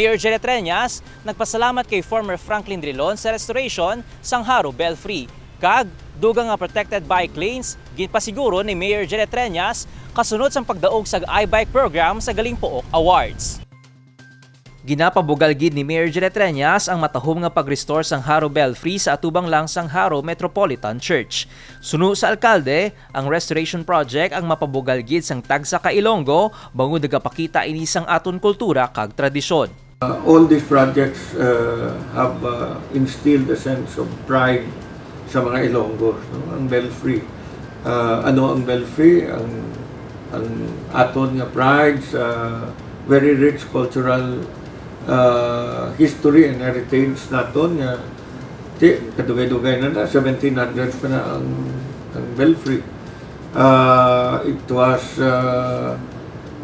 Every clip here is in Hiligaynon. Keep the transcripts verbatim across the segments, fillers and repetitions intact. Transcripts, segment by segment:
Mayor Jerry Treñas nagpasalamat kay former Franklin Drilon sa restoration sang Jaro Belfry, kag dugang nga protected bike lanes, ginpasiguro ni Mayor Jerry Treñas kasunod sang pagdaog sa iBike program sa Galing Pook Awards. Ginapabugal gid ni Mayor Jerry Treñas ang matahom nga pag-restore sang Jaro Belfry sa atubang lang sang Jaro Metropolitan Church. Suno sa alkalde, ang restoration project ang mapabugal gid sang tagsa ka Ilonggo, bangod nagapakita ini sang aton kultura kag tradisyon. Uh, all these projects uh, have uh, instilled a sense of pride sa mga Ilonggos, no? Ang Belfry. Uh, ano ang Belfry? Ang, ang aton nga pride sa very rich cultural uh, history and heritage naton nga ti kadugay-dugay na na, seventeen hundreds pa na ang, ang Belfry. Uh, it was uh,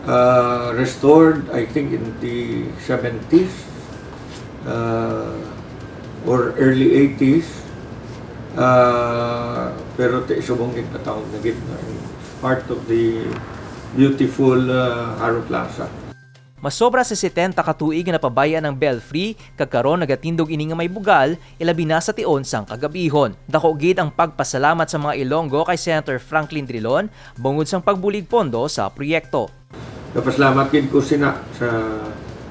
uh, restored, I think, in the seventies uh, or early eighties. Uh, pero ti subong ginpatawag na gid nga it's part of the beautiful uh, Jaro Plaza. Masobra sa setenta ka tuig nga napabay-an ang Belfry, kag karon nagatindog ini nga may bugal, ilabi na sa tion sang kagabihon. Dako gid ang pagpasalamat sa mga Ilonggo kay Senator Franklin Drilon bangod sang pagbulig pondo sa proyekto. Napasalamat gid ko sina sa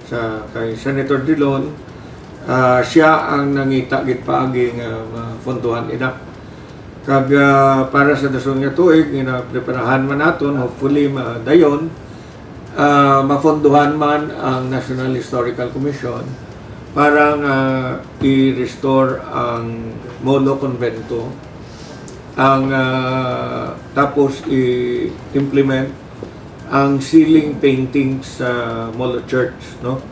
sa kay Senator Drilon. Ah, siya ang nangita gid paagi nga mafunduhan ina. Kag ah, para sa dason nga tuig, ginapreparahan man naton, hopefully madayon, ah, mafunduhan man ang National Historical Commission para nga i-restore ang Molo Convento, ang ah, tapos i-implement ang ceiling painting sa Molo Church, no?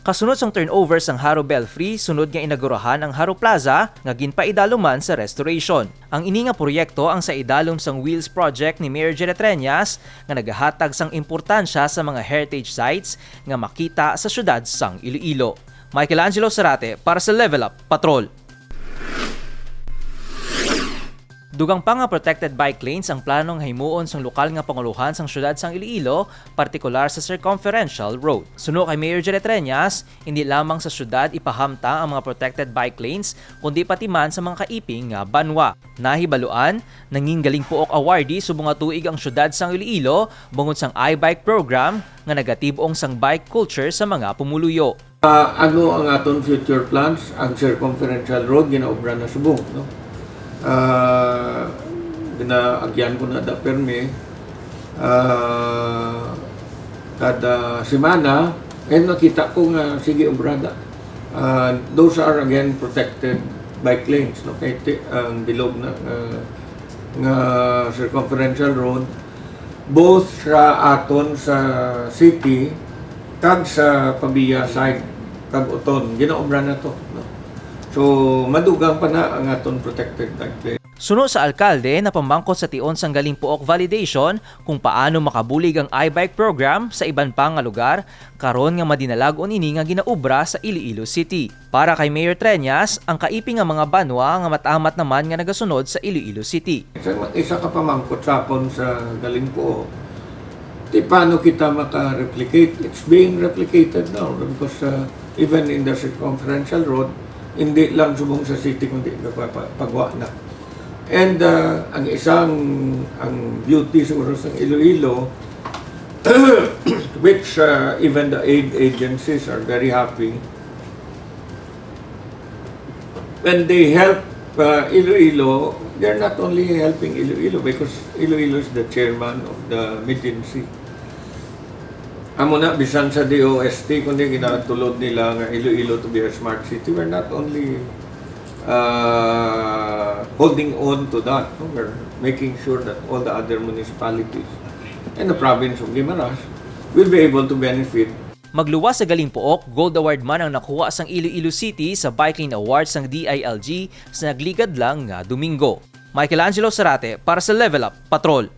Kasunod sang turnover sang Jaro Belfry, sunod nga inagurahan ang Jaro Plaza nga ginpaidalom man sa restoration. Ang ini nga proyekto ang sa idalom sang Wheels Project ni Mayor Jerry Treñas nga nagahatag sang importansya sa mga heritage sites nga makita sa siyudad sang Iloilo. Michael Angelo Sarate para sa Level Up Patrol. Dugang pa nga protected bike lanes ang plano nga himuon sang lokal nga pangulohan sang siyudad sang Iloilo, partikular sa Circumferential Road. Suno kay Mayor Jerry Treñas, hindi lamang sa siyudad ipahamtang ang mga protected bike lanes, kundi pati man sa mga kaiping nga banwa. Nahibaluan, nangin Galing Pook awardee subong nga tuig ang siyudad sang Iloilo bangod sang iBike program nga nagatib-ong sang bike culture sa mga pumuluyo. Ah, ano ang aton future plans? Ang circumferential road ginaobra na subong, no? Ah, ginaagyan ko na da permi. Ah, kada semana, eh, nakita ko nga sige obrada. Ah, those are again protected bike lanes, no? Kay ti- ang bilog na nga, nga circumferential road, both sa aton sa city kag sa Pavia side kag Oton, ginaobra na to, no? So madugang pa na ang aton protected bike lane. Suno sa alkalde, napamangkot sa tion sang Galing Pook validation kung paano makabulig ang iBike program sa iban pa nga lugar karon nga madinalag-on ini nga ginaobra sa Iloilo City. Para kay Mayor Treñas, ang kaiping nga mga banwa nga matamat naman nga nagasunod sa Iloilo City. Sa isa ka pamangkot sapon sa Galing Pook, ti paano kita maka-replicate? It's being replicated now because uh, even in the circumferential road, hindi lang subong sa city kundi nagpapagwa na. And uh, ang isang ang beauty siguro sa Iloilo which uh, even the aid agencies are very happy when they help uh, Iloilo, they're not only helping Iloilo because Iloilo is the chairman of the MIDGYNCI. Amo na, bisan sa D O S T, kundi ginatulod nila nga Iloilo to be a smart city, we're not only uh, holding on to that. No? We're making sure that all the other municipalities and the province of Guimaras will be able to benefit. Magluwas sa Galing Pook, Gold Award man ang nakuha sang Iloilo City sa Bike Lane Awards sang D I L G sa nagligad lang nga Domingo. Michael Angelo Sarate para sa Level Up Patrol.